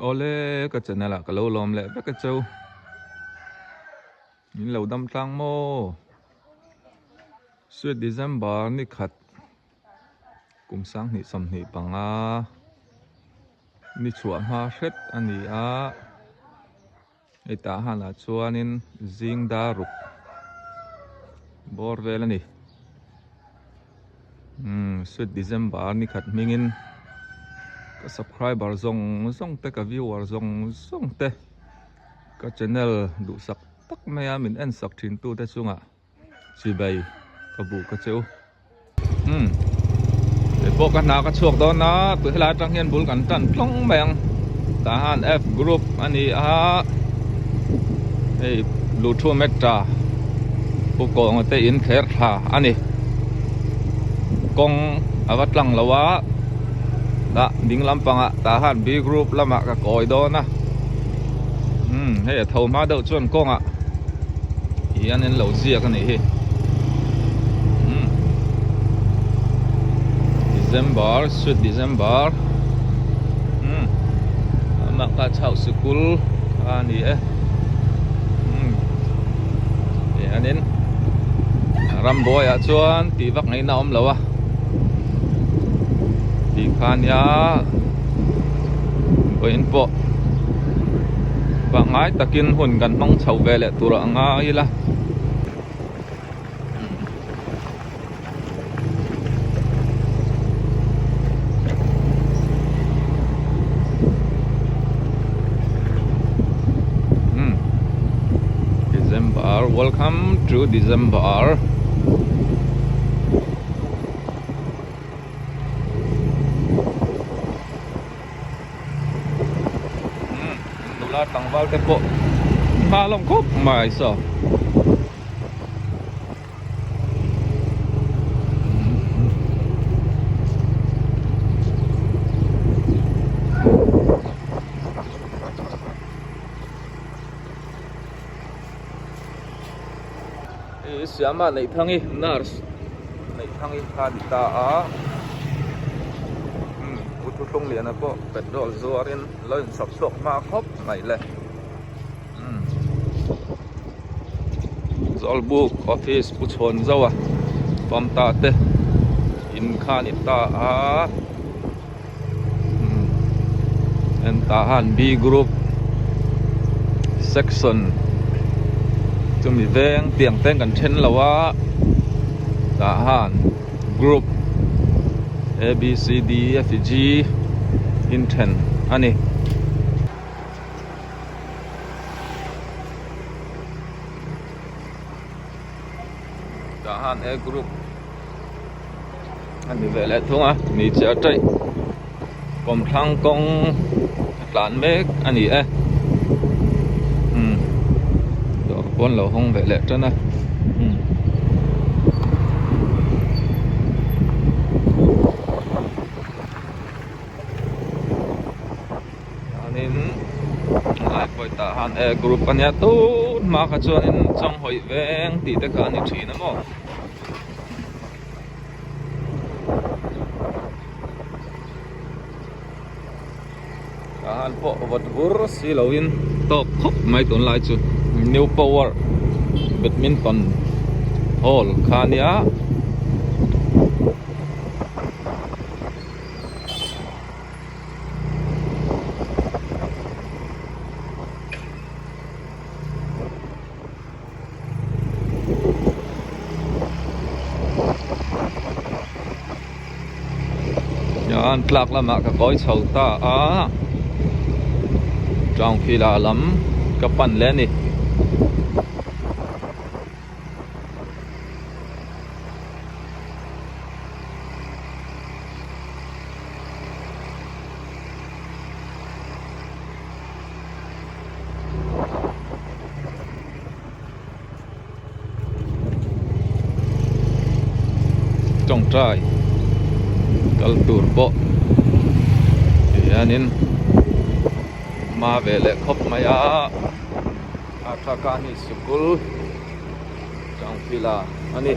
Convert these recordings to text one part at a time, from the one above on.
Awle ka channel ah ka lo lawm leh vek a cheu. Min lo dam tlang maw? Sweet December ni khat kum 2025 ni chhuah hma hret a ni a. Hei tah hanah chuanin zing dar ruk bawr vel a ni. Umm sweet December ni khat hmingin ka subscriber zawng zawng te ka viewer zawng zawng te ka channel duhsak tak maia min en sak thin tu te chungah chibai ka buh ka cheu. Umm kei pawh ka hna ka chhuak dawn a tui helai atang hian bul kan tan tlawng mai ang tah hian F group a ni a hei Luthu Metta pu kawnga te in thler thla a ni kawng a va tlang lo a tah ding lampangah tah hian B group lamah ka kawi dawn a umm hei a tho hma deuh chuan kawngah. Hian in lo ziak a nih hi umm December sweet December umm amah kha chhoh sikul kha a ni e umm hianin rambuai ah chuan tih vak ngaihna a awm lo a tih kha nia vawiin pawh. Pangngai takin hun kan hmang chho ve leh tur a ngai ila. December welcome to December. Umm nula tlangval te pawh hma lawm khawp mai saw. Hei Siama Neihthang-i nurse Neihthang-i kha a ni ta a umm u thuthlung liana pawh petrol zuarin lo inchhawp chhuak hma khawp mai le umm Zawlbuk office pu chhawn zo a pump ta te in kha a ni ta a umm entah han B group section chumi veng tiang te kan then lo a tah han group A B C D E F G inthen a ni. Tah han A group. A ni ve leh thung a ni chiah taih kawmthlang kawng a tlan mek a ni e umm dawr pawn lo hawng ve leh tan a umm. Chuanin helai pawh tah han e group a nia tun hma kha chuanin Chawnghawih veng tih te kha a ni thin a maw. Tah han pawh vawt vur si loin tawk khawp mai tunlai chu new power badminton hall kha a nia. An tlak lamah ka kawi chho ta a town khila lam ka pan leh a ni. Tawngtai kal tur pawh hianin hma ve leh khawp mai a a thaka ni sikul Changphila a ni.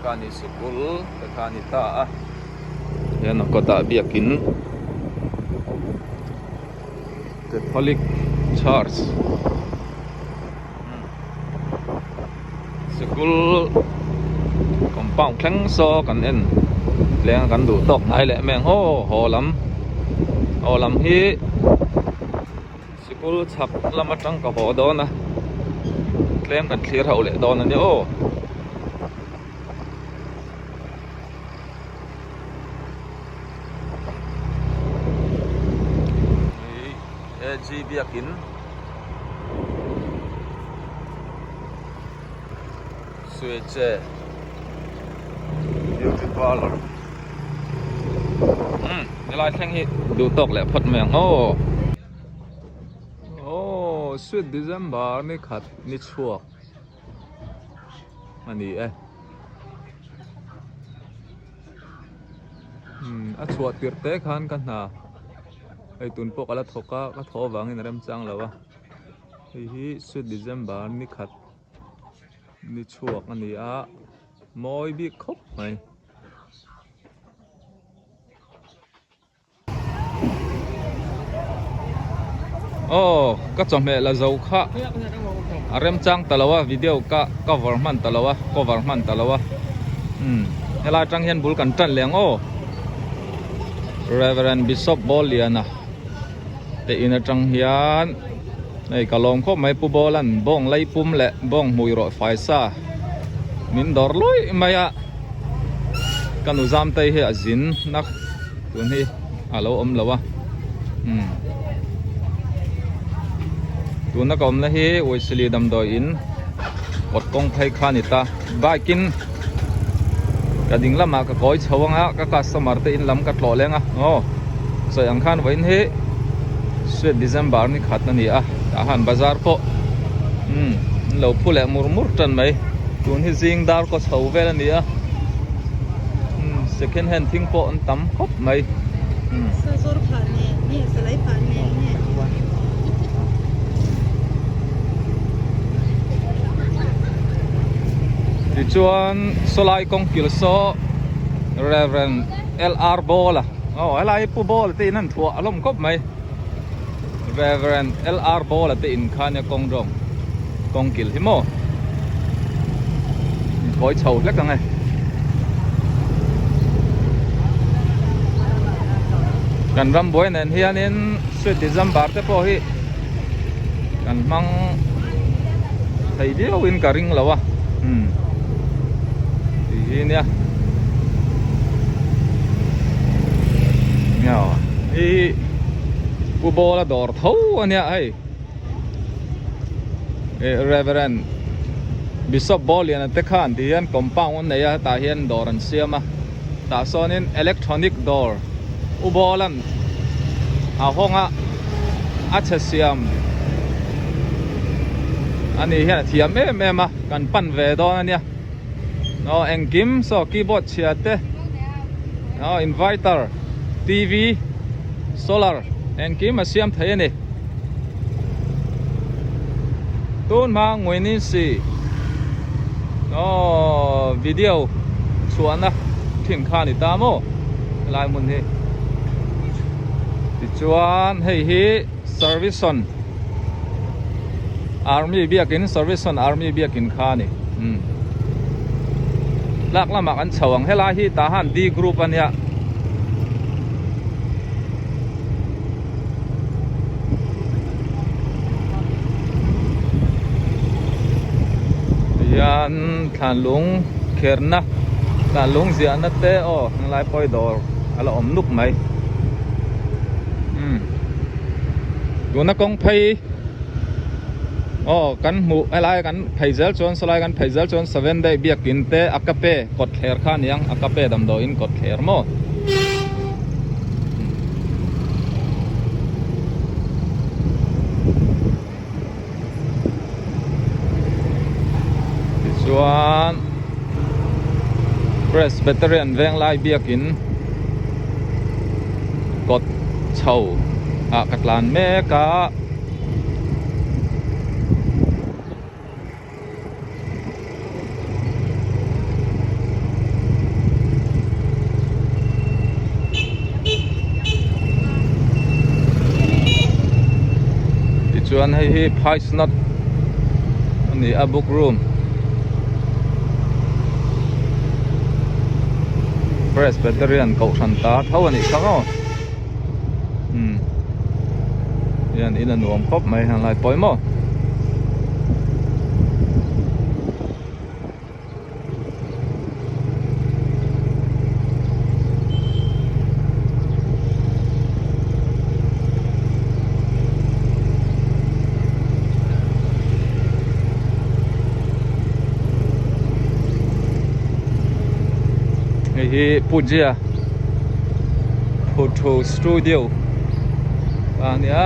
Kha ni sikul te kha a ni ta a hian a kawtah biakin Catholic Church sikul compound thleng saw kan en leng a kan duh tawk hnai leh mai ang aw haw lam haw lam hi. Sikul chhak lam atang ka haw dawn a, tlem kan thlir hauh leh dawn a nia aw. AG biakin Suiche Beauty Parlour umm helai thleng hi duh tawk leh phawt mai ang aw. Aw sweet December ni khat ni chhuak a ni e umm a chhuah tirh te khan ka hna hei tun pawh ka la thawk a ka thawh avangin a remchang lo a hei hi sweet December ni khat ni chhuak a ni a mawi bik khawp mai. Aw ka chawhmeh la zo kha a remchang ta lo a video ka cover hman ta lo a cover hman ta lo a umm helai atang hian bul kan tan leh ang aw Reverend Bishop Bawlliana te in atang hian hei ka lawm khawp mai Pu Bawlan bawng laipum leh bawng hmui rawh faisa min dawr luih mai a ka nu Zamtei hi a zin nak. Tun hi a lo awm lo a umm tuna ka awmna hi Uisili damdawi in kawt kawng phei kha a ni ta bike in ka ding lamah ka kawi chho ang a ka customer te in lam ka tlawh leng a aw sawi ang khan vawiin hi sweet December ni khat a ni a tah han bazar pawh umm an lo phu leh mur mur tan mai tun hi zing dar kaw chho vel a ni a. Second hand thing pawh an tam khawp mai. Sazawr phah nen nge salai phah nen nge. Tichuan sawlai kawng kil saw Reverend LR Bawla aw helai hi Pu Bawla te in an thuah a hlawm khawp mai. Reverend LR Bawla te in kha nia kawng dawng kawng kil hi maw kawi chho hlek ang e. Kan ram buai nen hianin sweet December te pawh hi kan hmang thei viau in ka ring lo a umm tih hi nia hi Pu Bawla dawr tho a nia hei eh Reverend Bishop Bawliana te khan ti hian compound an nei a hetah hian dawr an siam a tah sawnin electronic dawr U Bawlan a hawng a a chhe siam a ni hian a thiam em em a kan pan ve dawn a nia. Aw engkim saw keyboard chhia te aw inverter T_V solar engkim a siam thei a ni tun hma ngawinin si aw video chhuahna thin kha a ni ta maw helai hmun hi tichuan hei hi service on Army biakin service on army biakin kha a ni umm tlak lamah kan chho ang helai hi tah han D group a nia. Tihian thlanlung kherna thlanlung ziahna te aw helai pawh hi dawr a la awm nuk mai umm tuna kawng phei aw kan hmuh helai kan phei zel chuan sawlai kan phei zel chuan seven day biakin te a kape kawt thler kha a ni ang a kape damdawiin kawt thler maw. Tichuan Presbyterian Venglai biakin kawt chho ah ka tlan mek a. Chuan hei hi Phaisnat a ni a book room Presbyterian kohhran ta tho a nih kha maw umm hian in a nuam khawp mai heng lai pawh hi maw. Hei hi Pujia Photo Studio a nia.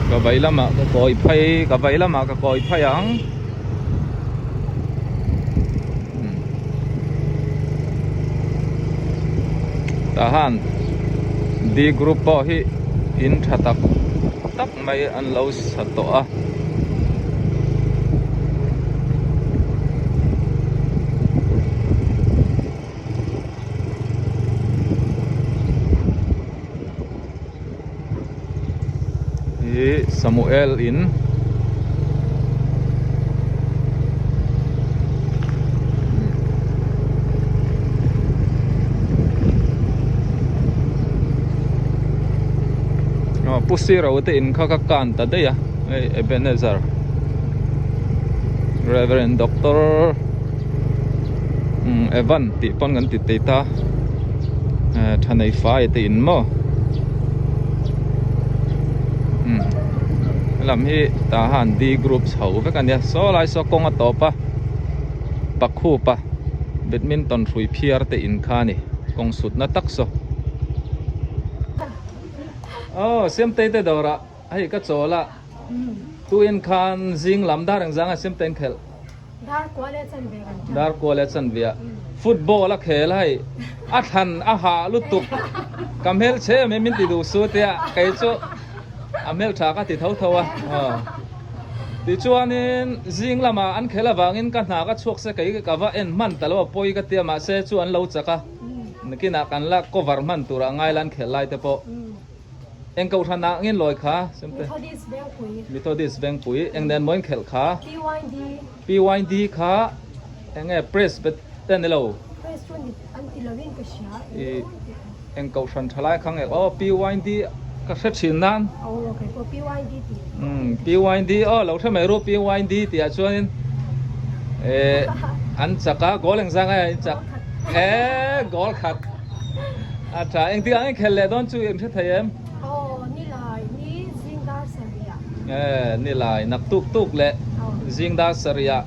Ka vai lamah ka kawi phei ka vai lamah ka kawi phei ang tah han D group pawh hi in tha tak tak mai an lo sa tawh a. Hi Samuel in aw pu siro te in kha ka kan ta daih a hei Ebenezer Reverend Doctor umm Evan tih pawn kan ti tei ta eh tha nei fai te in maw umm helam hi tah han D group chho vek a nia saw lai saw kawng a tawp a pakhup a badminton hrui phiar te in kha a ni kawng sut na tak saw aw Siamtei te dawrah hei ka chawl a tuin khan zing lam dar engzang a Siamtei an khelh. Dar kual e chan ve kan tha. Dar kual e chan ve a. Football a khel hei. A thlan a hah lutuk. Ka hmel che em em min ti duh su tia kei chu a hmel tha ka ti tho tho a. Tichuanin zing lamah an khel avangin ka hna ka chhuak se kei ka va en hman ta lo a pawi ka tia mahse chu an lo chak a. Nakinah kan la cover hman turah ngai la an khel lai te pawh. Eng kohhran ah ngin lawi kha? Methodist Vengpui. Methodist Vengpui. Eng nen maw in khelh kha? PYD. PYD kha eng nge Presbyterian ni lo? Pres chu an ti lo in ka hria. I eng kohhran tha lai kha nge aw PYD ka hre thin nan. Aw kei pawh PYD tih. Umm PYD aw lo hre mai ru PYD tih ah chuan in eh an chak a goal engzah nge in chak? Eh goal khat. A tha, engtik ang i khel leh dawn chu in hre thei em? Aw, nilai, ni zing dar sarih ah. Eh, nilai, nak tuk tuk leh zing dar sarih ah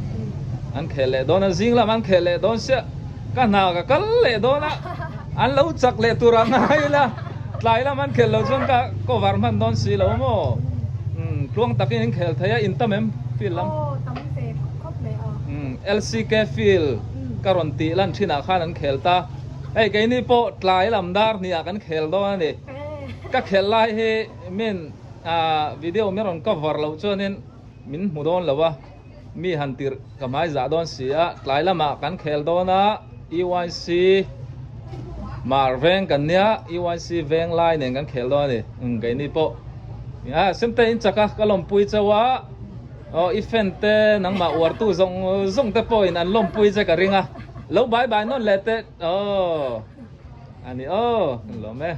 an khel leh dawn a, zing lam an khel leh dawn sia, ka hna ka kal leh dawn a, an lo chak leh tur ang ngai ila, tlai lam an khel lo chuan ka cover hman dawn si lo maw? Umm, tluang takin in khel thei a, in tam em field lam? Aw, tam ve khawp mai a. Umm, LCK field ka rawn tih lan thinah khan an khel ta. Hei keini pawh tlai lam dar hnih ah kan khel dawn a ni. Ka khelh lai hi min video min rawn cover loh chuanin min hmu dawn lo a, mi han tirh ka hmai zah dawn si a. Tlai lamah kan khel dawn a, EYC Mar veng kan nia, EYC veng lai nen kan khel dawn a ni. Umm keini pawh Simte in chak a, ka lawmpui chauh a. Aw i fan te nangmah uartu zawng zawng te pawhin an lawmpui che ka ring a, lo bye bye nawn leh teh aw a ni aw kan lawm e.